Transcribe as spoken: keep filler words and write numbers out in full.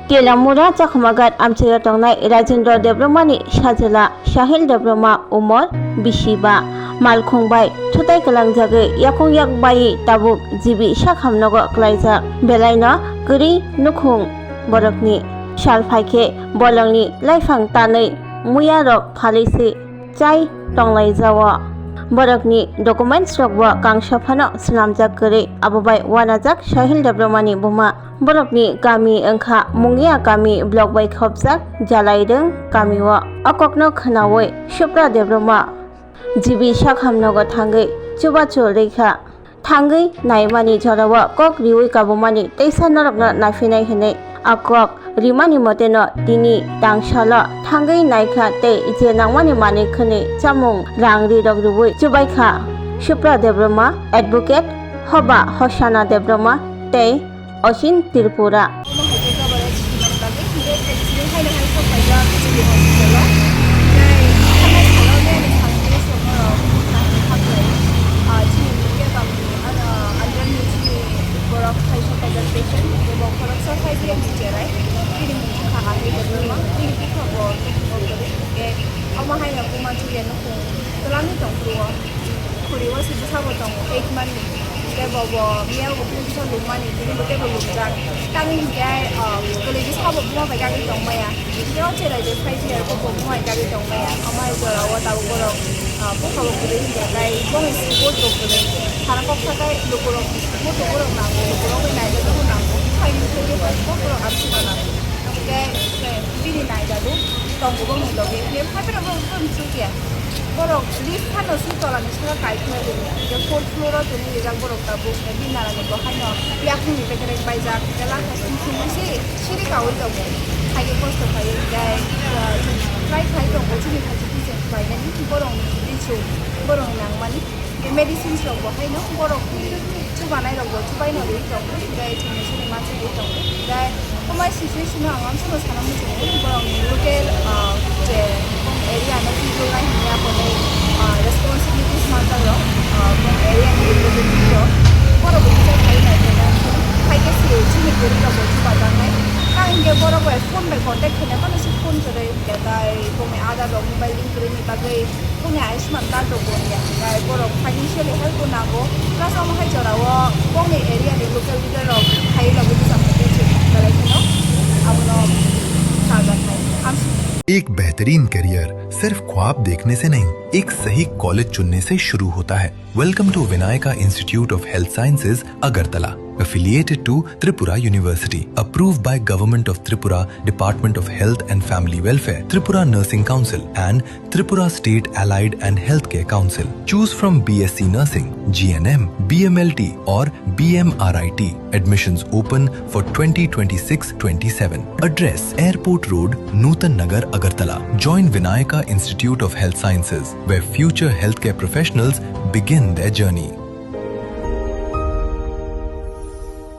Telamura Chakhumagat amchaio tongnai Rajendra Debbarmani sajla Sahil Debbarma umor bisi ba malkhung bai thutai kwlangjagwi yakung yak baiwi tabuk G B sakhamnogo kwlaijak. Belaino kwrwi nukhung borokni sal phaikhe bolongni laiphang tanwi muya rok phalwi se chai tonglaijao. Borokni documents rokbo kangsa phano swnamjak kwrwi, abo bai uanajak Sahil Debbarmani buma. Borokni kami wngkha Mungia kami block bai khopjak Jalairwng kamio. O kokno khwnawi Supra Debbarma G B sakhamnogo thangwi chubachu rwikha. Thangwi naimani jorao kok riwi kabumani teisa norokno naiphilnai hwnwi a kok rimani moteno tini tangsalo thangwi naikha tei je nangmani manwi khwnwi chamung rang rirok riwi chubaikha Supra Debbarma, advocate Hoba Hosana Debbarma tei Oshin Tripura. Omo hai khe coverage himani bagwi hingkhe chini haino hai sok paijak chini hospital-o. Tei thanai salo miyani salni somorok nangni haklai, ah, chini media bagwi, ah, under ni chini borok hai sok paijak patient, ebo khoroksa five A M si cherai. Chini mung wngkha Ahil Debbarma, chini bupha bo nukhungo kwrwi. Hingkhe omo haino buma chukya nukhung twlangwi tong phuru o. Khuri o se bwsa bo tongo, eight month ni. Tei bo bo miyang bo bwsa lungmani, tini bo tei bo lungjak. Tangwi hinkhe, ah, kwlwi bwsa bo buma bai kagwi tong maya. Hinkhe o cherai de five year bo bo buma bai kagwi tong maya. Omo hai jora o tabuk borok, ah, bwsa bo kwlwi hinkhe tei bongni support bo kwlwi. Sana kok sakai lukurok, moto borok nango, lukurok bai naijak bo nango. Hai ni khe bo borok amsima nango. Hinkhe, eh, bini naijago, tongo bongni loge. Hinkhe phai phai rok bo chukya. Borok lift phano si tolani saka kai khwlai tongo. Hingke fourth floor o tongwi rijak borok tabuk. Hingke bini narani bo haino yakungni bekereng paijak. Hingke last song song se siri kaui tongo. Haike kosto khlaiwi hingke, ah, try khlai tongo chini khachi twi chwng khlainani borokni twi chwng borokni nangmani. Hingke medicines rok bo haino borokni chubanai rok bo chubaino rwi tongo. Hingke chwngno chini ma chugui tongo. Hingke Omo hai situation o ang amsano sana muchungo, borokni local, ah, je bong area no twijolnai hwnwi aphano, ah, responsibilities manjak rok, ah, bong area ni representative rok, borok bo kisa khai nai khe nai, khai khe se chini kwrwi rok bo chubajaknai. Tang hinkhe borok bai phone bai contact khainai phano se phone kwrwi, hwnkhe tai bongni adar rok mobile link kwrwini bagwi Bongni Ayushman card rok bo ya, hingkhe borok financially help bo nango. Plus omo hai jorao bongni area ni local leader rok phaiwi logi bwskango tei chini belai kheno abono sajak nai. Hamsi. एक बेहतरीन करियर सिर्फ ख्वाब देखने से नहीं, एक सही कॉलेज चुनने से शुरू होता है। Welcome to Vinayaka Institute of Health Sciences, Agartala, affiliated to Tripura University, approved by Government of Tripura, Department of Health and Family Welfare, Tripura Nursing Council and Tripura State Allied and Healthcare Council. Choose from B S C Nursing, G N M, B M L T or B M R I T. Admissions open for twenty twenty-six twenty-seven. Address: Airport Road, Nutan Nagar, Agartala. Join Vinayaka Institute of Health Sciences, where future healthcare professionals begin their journey.